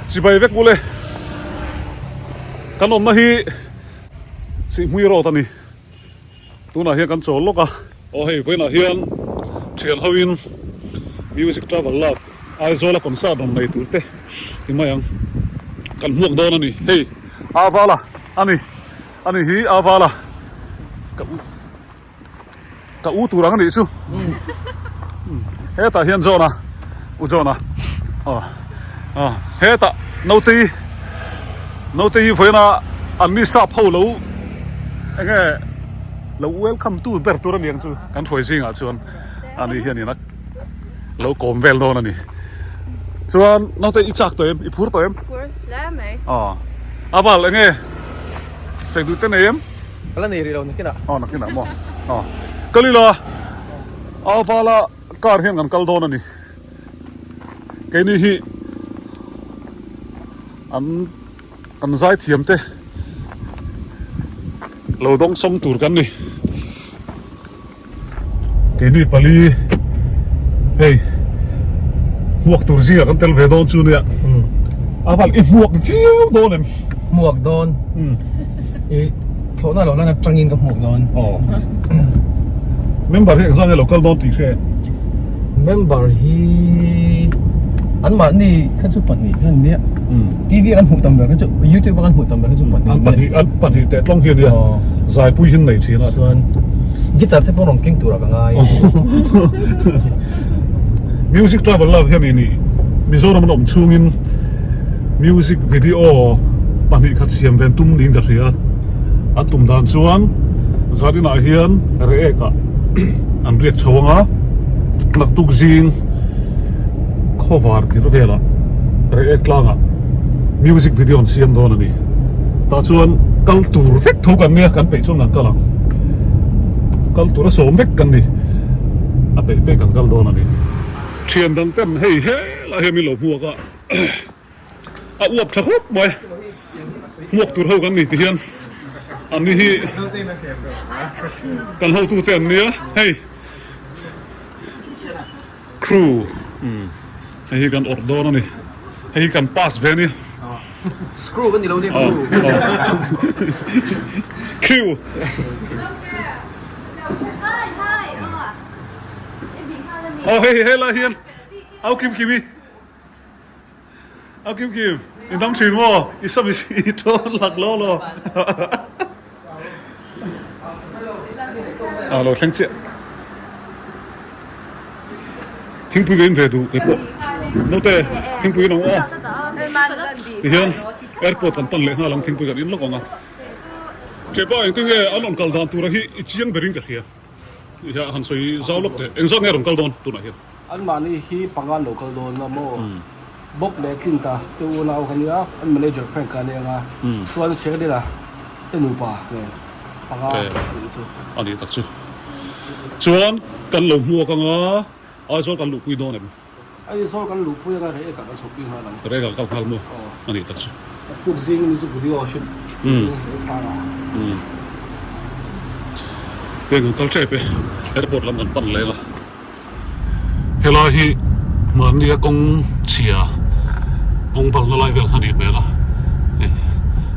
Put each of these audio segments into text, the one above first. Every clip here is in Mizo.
Chibai vek bul e. Kan awmna hi Sihhmui road a ni. Tunah hian kan chawl lawk a. Aw hei vawiinah hian thian hoin Music Travel Love Aizawla concert rawn nei tur te ti mai ang. Kan hmuak dawn a ni. Hei Avala a ni. A ni hi Avala. Ka u ka u tur ang a nih chu. Hetah hian John-a u John-a aw aw hetah naute naute hi vawiina an mi sap ho lo eng nge lo welcome tu ber tur a ni ang chu kan hruai zingah chuan ani hianin a lo kawm vel dawn a ni chuan naute i chak tawh em i phur tawh em phur hle mai aw a val eng nge sawi duh te nei em Ka la nei rih lo nakinah. Aw nakinah maw. Aw kal ila a vala car hian kan kal dawn a ni. Keini hi an kan zai thiam te lo dawng sawng tur kan ni. Keini pali hei hmuak tur zingah kan tel ve dawn chu nia a val i hmuak viau dawn em hmuak dawn i thlawhna lo lan atangin ka hmuak dawn aw member hi engzah nge lo kal dawn tih hre member hi an mahni kha chu pahnih khan nia TV an hmuh tam ber kha chu YouTube an hmuh tam ber kha chu pahnih an pahnih an pahnih teh tlawng hi ania zaipui hin nei thin a chuan guitar te pawh rawn keng turah ka ngai music travel love hian ini Mizoram an awm chhungin music video pahnih khat siam ven tum niin ka hria an tum dan chuan zaninah hian reek ah an riak chho anga naktuk zing Khawvar tirh velah Reiek tlangah music video an siam dawn a ni. Tah chuan kal tur vek tho kan nia, kan peih chuan kan kal ang. Kal tura sawm vek kan ni, a peih peih kan kal dawn a ni. Thian dang ten hei helai hian min lo hmuak a, a uap tha khawp mai. Hmuak tur ho kan ni ti hian an ni hi kan hotute an nia hei. Crew hei hi kan awrh dawn a ni hei hi kan pass ve a ni Screw kan ni lo nia crew Crew Aw hei helai hian Au Kim Kimi Au Kim Kim i dam thin maw i sam i thawn lak law law A lo thleng chiah Thingpui ka in ve duh keipawh Naute thingpui in ang aw Tihian airport kan pan leh nghal ang thingpui kan in lawk ang a Chepa engtin nge an rawn kal dan tura hi i chiang berin ka hria Han sawi zau lawk teh engzat nge rawn kal dawn tunah hian. Anmahni hi panga an lo kal dawn a maw? Bob leh Clint-a te unau kha nia, an manager Frank-a a ni ang a, chuan Sherilyn-a te nupa nen panga a nih chu. A nih tak chu. Chuan kan lo hmuak ang a, Aizawl kan luhpui dawn em? Aizawl kan luhpui ang a, Reiekah kan chhohpui nghal ang. Reiekah kan kal nghal maw? A nih tak chu. Tuk zing music video shoot tlang a. Heng kan kal tep e, airport lam kan pan leng a. Helai hi mahnia kawng chhia kawng balna lai vel kha a nih hmel a hei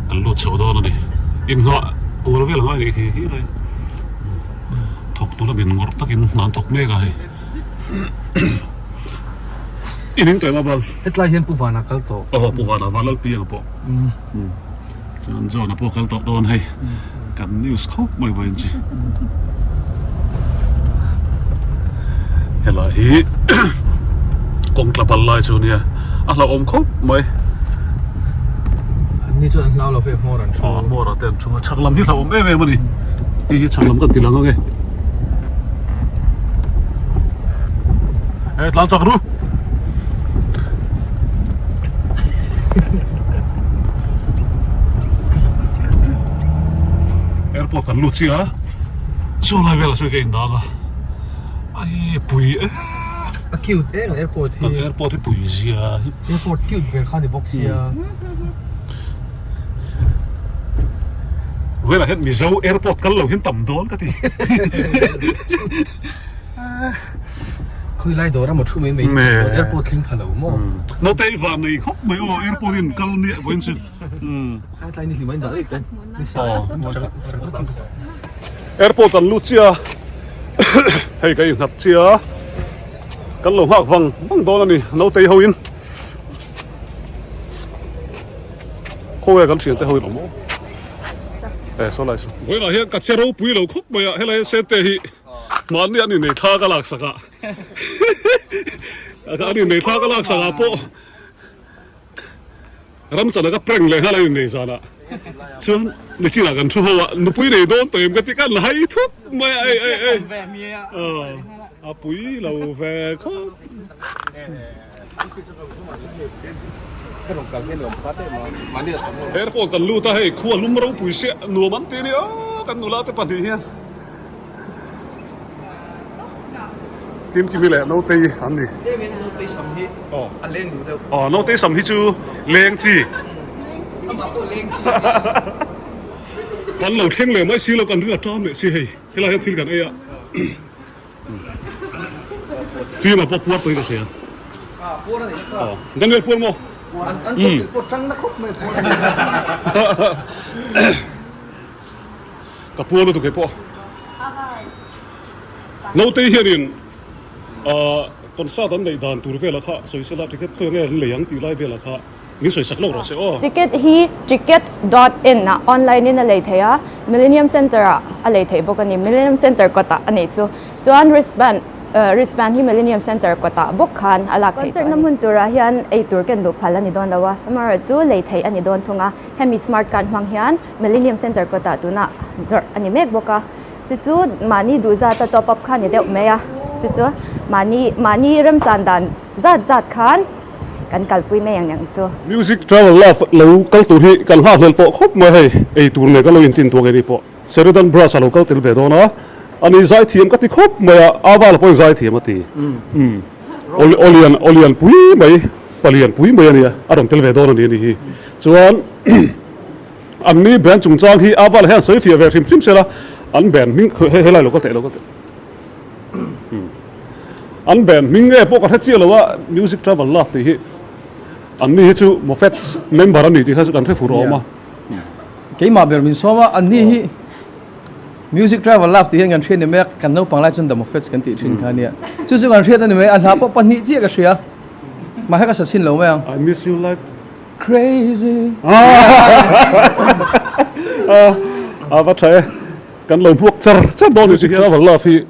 kan lut chho dawn a ni inngah kual vel a ngai nih hi hi lai thawk tura min ngawrh takin hna an thawk mek a hei in eng tawh em a bal hetlai hian Pu Vana kal tawh aw Pu Vana Vanlalpi ang pawh Chuan John-a pawh kal tawh dawn hei kan news khawp mai vawiin chu helai hi kawng tla bal lai chu nia a hlauhawm khawp mai an ni chuan an hlau lo hei hmawr an thu aw hmawr ah te an thu a chhak lam hi hlauhawm em em a ni hei hi chhak lam kan ti lang ang e e tlang chak ru. Airport kan lut chiah a saw lai velah sawi ka indang a ai pui e a cute em airport hi kan airport hi pui zia hi airport cute ber kha ni bawk sia velah hian Mizo airport kal lo hian tam dawn ka ti. Khawi lai dawr emaw thu mai mai airport thleng pha lo maw? Naute i van nei khawp mai aw airport in kal nia vawiin chu. Hai tlai ni hlim a in dah daih ten. Airport an lut chiah a, hei ka innghat chiah a, kan lo nghak vang vang dawn a ni naute ho in. Khawnge kan thiante ho in awm aw. Eh saw lai saw. Vawiinah hian ka che ropui lo khawp mai a, helai sente hi. Mahni an innei thla ka lak sak a, an innei thla ka lak sak ah pawh Ramchana ka prank leh nghal an innei zan ah chuan nichin ah kan thu ho a, nupui nei dawn tawh em ka ti khan hai thut mai a ei ei ei a pui lo ve khawp. Airport kan lut a hei khua lum ropui siah nuam an ti a ni aw kan nula te pahnih hian. Kimkimi leh Nautei an ni. Tlemin Nautei sam hi a leng duh deuh. Aw Nautei sam hi chu leng chi. Amah pawh leng chi a ni. Kan lo thleng leh mai si lo kan ring a ṭam leh si hei. Helai hian thil kan ei a. Fim a pawh puar tawhin ka hria. Puar a nih kha. Daniel puar maw? An pawh ṭang na khawp mai puar a nih. Ka puar lutuk he pawh. Nautei hianin concert an neih dan tur velah kha sawi sela ticket khawi nge an lei ang tih lai velah kha min sawi sak lawk rawh se aw. Ticket hi ticket dot in ah online in a lei thei a, Millennium Centre ah a lei theih bawk a ni. Millennium Centre kawtah a nei chu. Chuan wristband wristband hi Millennium Centre kawtah bawk khan a lak theih tawh a ni. Concert na hmun turah hian ei tur ken duh phal a ni dawn lo a, amaherawhchu lei theih a ni dawn thung a. Hemi smart card hmang hian Millennium Centre kawtah tunah zawrh a ni mek bawk a, chu chu mahni duh zata top up kha a ni deuh mai a, chu chu mahni mahni remchan dan zat zat khan kan kalpui mai ang ang chu. Music Travel Love lo kal tur hi kan nghakhlel tawh khawp mai hei, ei tur nen kan lo intin tuang eni pawh Sheridan Brass a lo kal tel ve dawn a, ani zaithiam ka ti khawp mai a, Avala pawhin zaithiam a ti, umm Awlian Awlian pui mai Palian pui mai a nia, a rawn tel ve dawn a ni a ni hi chuan. An ni band chungchang hi a val hian sawi fiah ve hrim hrim sela, an band hming he helai lo ka teh lo ka teh. An band hming nge pawh ka hre chiah lo a, Music Travel Love tih hi an ni hi chu Moffats member a ni tih kha chu kan hre fur awm a. Keimah ber min sawm a, an ni hi Music Travel Love tih hian kan hriat ni mai a, kan naupang lai chuan The Moffats kan tih thin kha a nia. Chu chu kan hriat a ni mai, a hla pawh pahnih chiah ka hria, mahse ka sa chhin lo mai ang. I miss you like. Crazy. A va tha e. Kan lo hmuak char char dawn ni chu hian love hi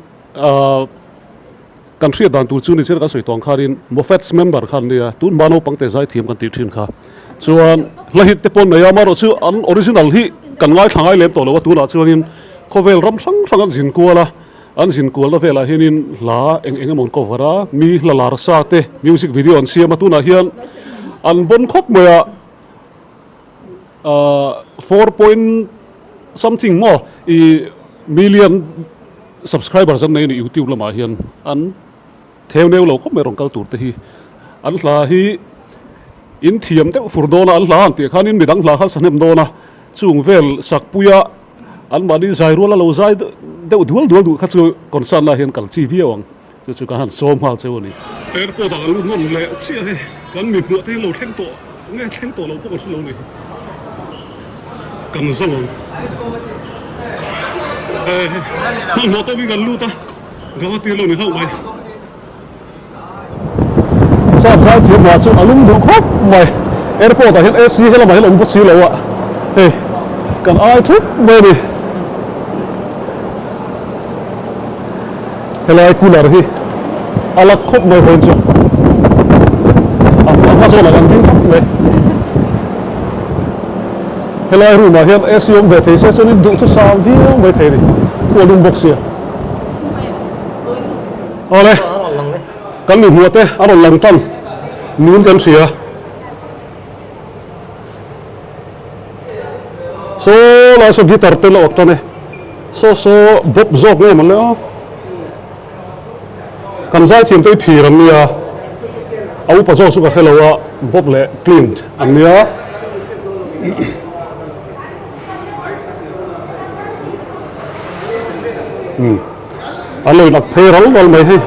kan hriat dan tur chu ni chian kan sawi tawng khanin Moffats member khan nia tun hma naupang te zai thiam kan tih thin kha chuan hla hit te pawh nei a amaherawh chu an original hi kan ngaithla ngai lem tawh lo a tunah chuanin khawvel ram hrang hrang an zin kual a an zin kualna velah hianin hla eng eng emaw an cover a, mi hla lar sa te music video an siam a, tunah hian an bawn khawp mai a, ahh 4 point something maw ih million subscribers an nei a ni youtube lamah hian an theu neu lo khawp mai rawn kal tur te hi an hla hi in thiam deuh fur dawn a an hla han tih khanin midang hla kha sahnem dawn a chung vel sakpuia An mahni zai rual a lo zai deuh dual dual duh kha chu concert lah hian kal chi viau ang. Chu chu ka han sawm nghal cheu a ni. Airport ah kan lut hnawn leh chiah hi kan mi hmuah te hi lo thleng tawh nge thleng tawh lo pawh kan hre lo ni. Kan zawng ang. Hmanhmawh tawkin kan lut a, Gauhati a lo ni hlauh mai. Sap zai thiam hna chu a lum duh khawp mai. Airport ah hian AC he lamah hian awm bawk si lo a, hei kan ai thup mai a ni. Helai cooler hi a lak khawp mai hawn chu a hma zawnah kan ding khawp mai. Helai room ah hian AC awm ve thei se chuanin duhthusam viau mai thei a ni, khu a lum bawk sia. Awle, kan mi hmuh te a rawn lang tan nun kan hria. Saw lai saw guitar te la awk tan e. Saw saw bawp zawk nge mawn le aw. Kan zaithiam te hi phir an nia. A upa zawk chu ka hre lo a, bawp leh Clint an nia. An lo inap phei ral ral mai hei.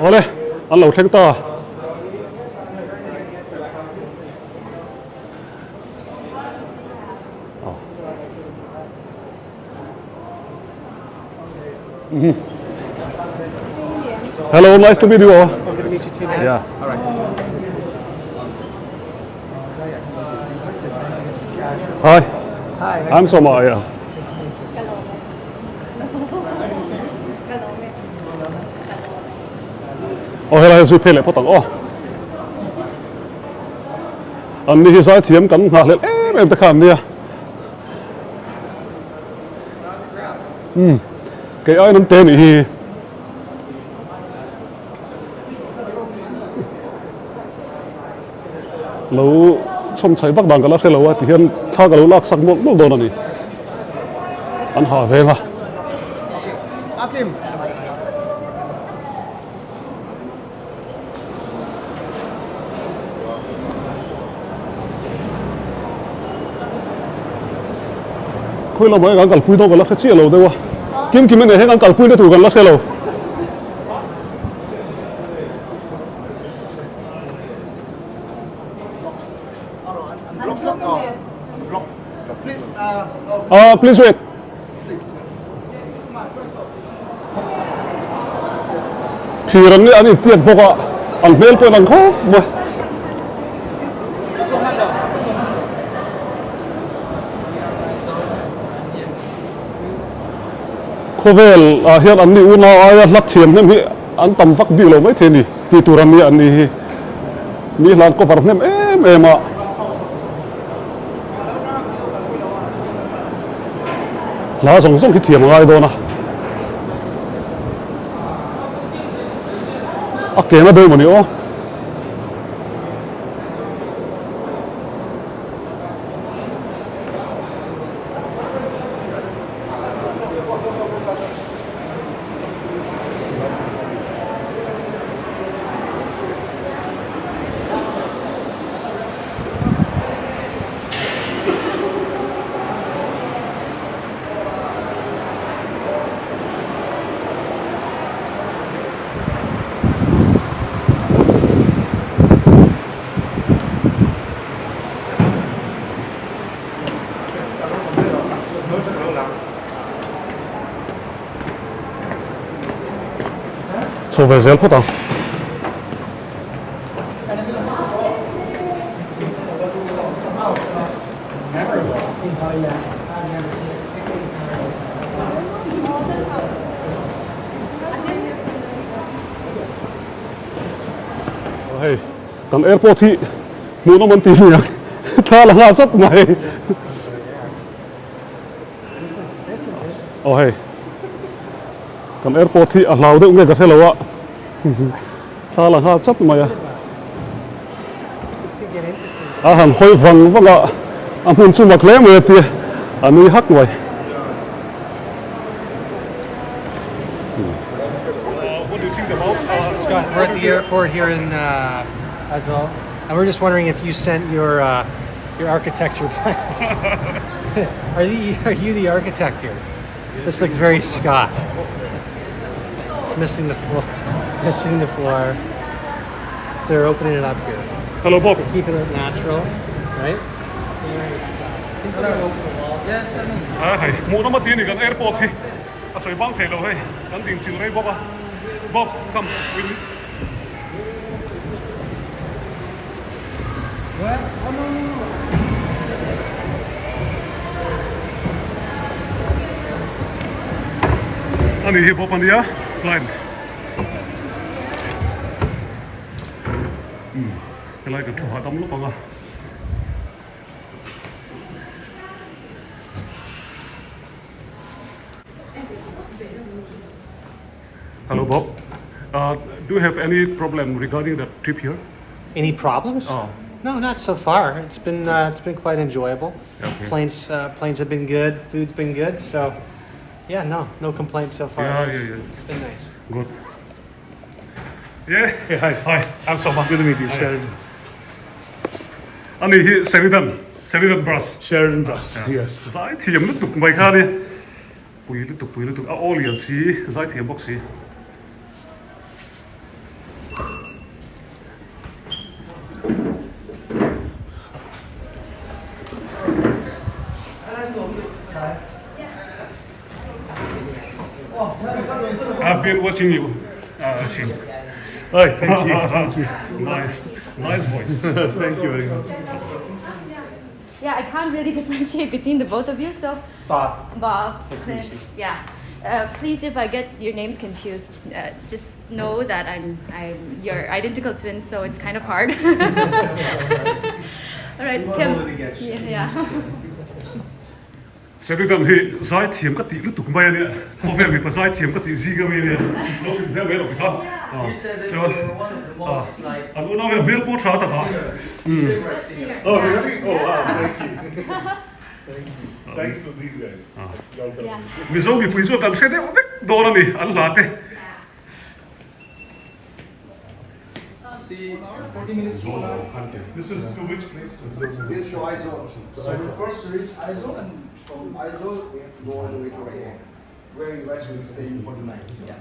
Awle, an lo thleng ta. Hello, nice to meet you all. Good to meet you too, man. Yeah. All right. Hi. Hi. I'm Soma, yeah. Aw helai zui phei leh phawt ang aw. An ni hi zaithiam kan nghah hlelh em em te kha an nia. Umm kei aiin an te nih hi. Lo chhawm chhaih vak dan ka la hre lo a tihian thla ka lo lak sak mawlh mawlh dawn a ni. An ha veng a. Khawi lamah hian kan kalpui dawn ka la hre chiah lo deuh a. Kim kim a nih hian kan kalpui na tur kan la hre lo. Ah, please wait. Thir an nih an intiat bawk a, an hmel pawh in ang khawp mai. Khawvel ah hian an ni unau aia hlak thiam hnem hi an tam vak bik lo maithei a ni tih tur an ni an ni hi mi hlan cover hnem em em a. Hla zawng zawng hi thiam a ngai dawn a, a ke na deuh mawni aw. Chho ve zel phawt ang. Hei kan airport hi hmuhnawm an ti nia thla la nghal zat mai aw hei kan airport hi a hlau deuh nge ka hre lo a thla la nghal chat mai a a han hawi vang vang a a hmun chu mak hle mai a tia a nui hak mai. Scott, we're at the airport here in uh, Azul, and we're just wondering if you sent your uh, your architecture plans. are you are you the architect here? This looks very Scott. It's missing the floor. Missing the floor. So they're opening it up here. Hello, Bob. They're keeping it natural, right? Hello. Yes, ah, hei, hmuh na mati ni kan airport hi. A sawi bang thei lo hei, kan ding chil rei bawk a. Bob, come with me. Ani hi Bob ania, client. Hmm, helai kan thu hahdam lawk ang a. Hello Bob, uh, do you have any problem regarding the trip here? Any problems? Oh. No, not so far. It's been uh, it's been quite enjoyable. Okay. Planes uh, planes have been good. Food's been good. So, yeah, no, no complaints so far. Yeah, It's- yeah, yeah. It's been nice. Good. Yeah, hey, hi, hi, I'm Soma. Good to meet you, Sheridan. Ani hi Sheridan, Sheridan Brass. Sheridan Brass, yes. Zai thiam lutuk mai kha ni. Pui lutuk, pui lutuk. A aw lian si, zai thiam bawk si. I've been watching you. Uh, Hi, thank you. Thank you. Nice, nice voice. Thank you very much. Yeah, I can't really differentiate between the both of you, so. Bob. Bob. Nice to meet you. Yeah. Uh, please, if I get your names confused, uh, just know that I'm I'm your identical twin, so it's kind of hard. All right, Kim. Yeah. yeah. Sheridan hi zaithiam ka tih lutuk mai a nia, khawvel mipa zaithiam ka tih zing ami a nia, lo hrilh zel mai lo kha. Chuan an unau hian hmel pawh tha tak a. Oh really? Oh wow, thank you. Thank you. Thanks to these guys. Mizo mipui chuan kan hre deuh vek dawn a ni an hla te. This is to which place? This to Aizawl. So we first reach Aizawl and from Aizawl we have to go all the way to Rayong, where you guys will be staying for the night. Yeah.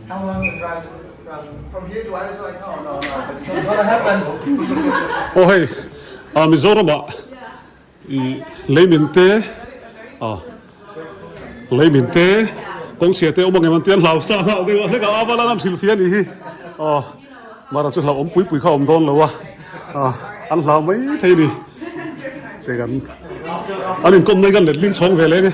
How long the drive is it from? From here to Aizawl, I no, no, no. But it's not gonna happen. Aw hei, ah Mizoram ah i leimin te ah leimin te kawngchhia te awm ang em an ti a hlau sa nghal deuh a hlek a avala an hrilhfiah a nih hi aw mara chu hlauhawm pui pui kha a awm dawn lo a ah an hlau mai thei a ni te kan an inkawm na hi kan letling chhawng ve leh a ni.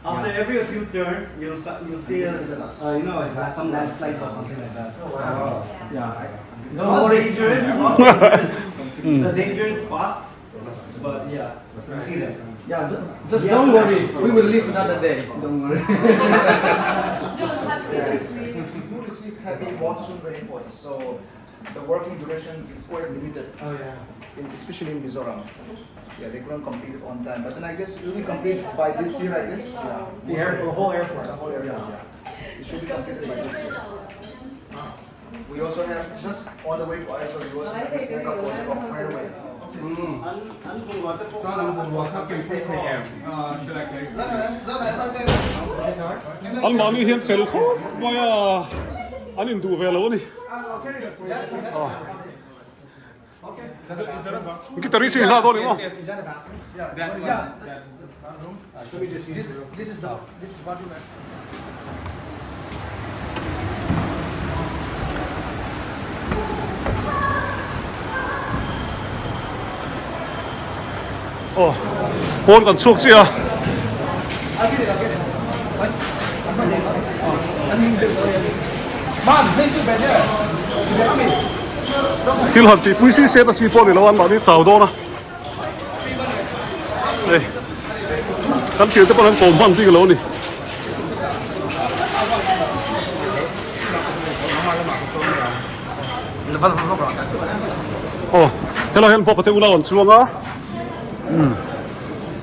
After every few turn, you'll you'll see uh, you know like some landslides or something like that. Oh, wow. Yeah. Not dangerous, not dangerous. The danger is past, but yeah, you see them. Yeah, just don't worry. We will live another day. Don't worry. We do receive heavy monsoon rainfalls, so the working durations is quite limited. Oh yeah. In, especially in Mizoram. Yeah, they couldn't complete it on time. But then I guess it will be complete by this year, I guess. Yeah. The, air, the whole airport. The whole area, yeah. It should be completed by this year. We also have just on the way to Aizawl, we also have this mega project of railway. An mahni hian fel khawp mai a, an induh ve lo a ni. Guitarist hi hla dawn ni maw? Aw pawn kan chhuak chiah a. Thil han tihpui si se ta chi pawh ni lo a mahni chau dawn a. Hei kan thiante pawh an kawm hman bik lo a ni. Aw helai hian pawh pathum unau an chuang a umm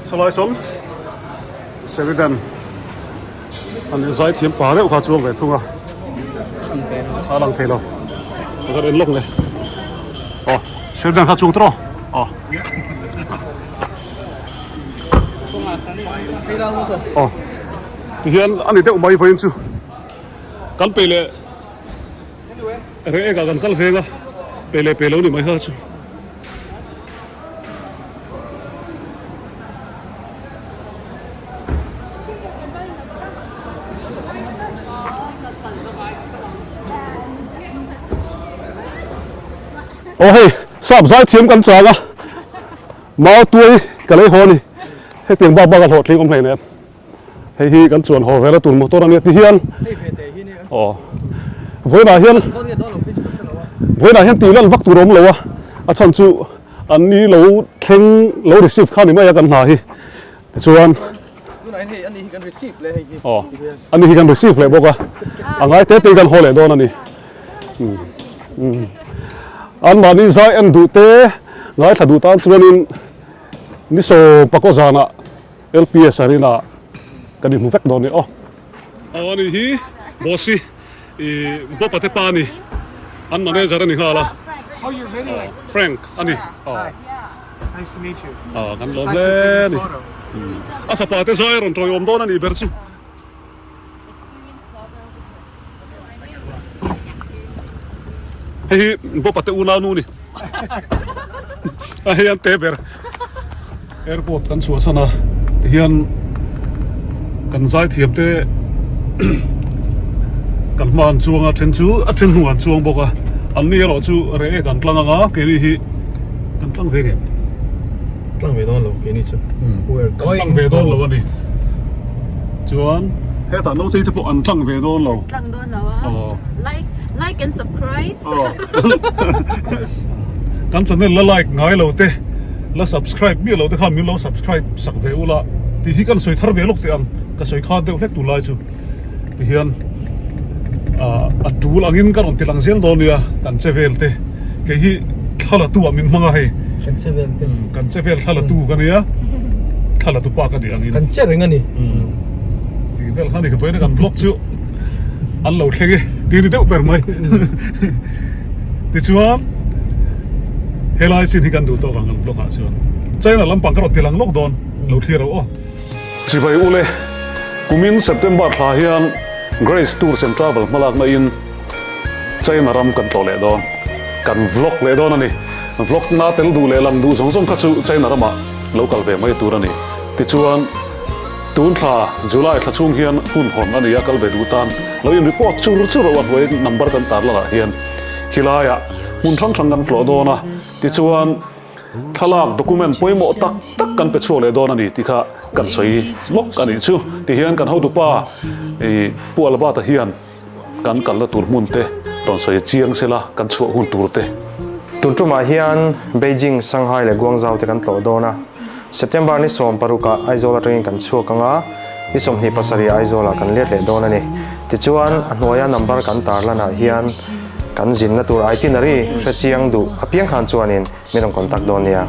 sawlai sawn Sheridan an zaithiam pa deuh kha a chuang ve thung a a lang thei lo ka kan en lawk le aw Sheridan kha a chuang tawh aw aw tihian a ni deuh mai vawiin chu kan pe leh. Reh ekah kan kal veng a, pe leh pe lo ni mai kha chu. Aw hei, sap zaithiam kan chang a, mau tuai ka lei haw a ni. Hetiang bak bak a hlawhtling awm hleinem. Hei hi kan chuan haw vela tur motor a nia ti hian aw vawiinah hian vawiinah hian tih lan vak tur a awm lo a a chhan chu an ni lo thleng lo receive kha ni mai a kan hna hi tichuan aw ani hi kan receive leh bawk a a ngai te te kan haw leh dawn a ni an mahni zai en duh te ngaithla duh tan chuanin ni sawm pakua zanah LPS Arena kan inhmu vek dawn ni aw. Aw ani hi boss hi i Bob-a te pa a ni an manager a ni nghal a Frank a ni aw aw kan lawm hle a ni a fapa te zai a rawn tawiawm dawn a nih ber chu. Hei hi Bob-a te unau nu ni. A hei an te ber. Airport kan chhuahsan a tihian kan zaithiam te kan hma an chuang a then chu a then hnung an chuang bawk a an ni erawh chu reh ek an tlang ang a keini hi kan tlang ve ngem tlang ve dawn lo keini chu kan tlang ve dawn lo a ni chuan hetah naute te pawh an tlang ve dawn lo tlang dawn lo a like like and subscribe Kan channel la like ngai lo te, la subscribe miah lo te khan min lo subscribe sak ve ula tih hi kan sawi thar ve lawk teh ang, ka sawi kha deuh hlek tur lai chu tihian ah a tul angin ka rawn ti lang zel dawn nia kan che vel te kei hi thla la tu ah min hmang a hei kan che vel te kan che vel thla la tu ka nia thla la tu pa ka nih angin kan che reng a ni tih vel kha ni ka vawiin a kan vlog chu. an lo thleng e tih ni deuh ber mai tichuan helai chin hi kan duh tawk ang kan vlog ah chuan China lampang ka rawn ti lang lawk dawn lo thlir ro aw. Chibai ule kumin September thla hian Grace Tours and Travel hmalakna in China ram kan tlawh leh dawn kan vlog leh dawn a ni vlog na tel duh leh lang duh zawng zawng kha chu China ramah lo kal ve mai tur a ni tichuan Tun thla, July thla chhung hian hun hawn a ni a, kal ve duh tan lo in report chur chur a hnuai number kan tar lakah hian khilaiah hmun hrang hrang kan tlawh dawn a, tichuan thlalak document pawimawh tak tak kan pe chhuak leh dawn a ni tih kha kan sawi lawk a nih chu. Tihian kan hotupa ih Pu Albert-a hian Kan kalna tur hmun te rawn sawi chiang sela kan chhuah hun tur te. Tun tumah hian Beijing, Shanghai leh Guangzhou te kan tlawh dawn a. September ni 16 ah Aizawl atangin kan chhuak ang a, ni 27 ah Aizawl ah kan let leh dawn a ni. Tichuan, a hnuaia number kan tarlan ah hian kan zinna tur itinerary hre chiang duh apiang khan chuanin min rawn contact dawn nia.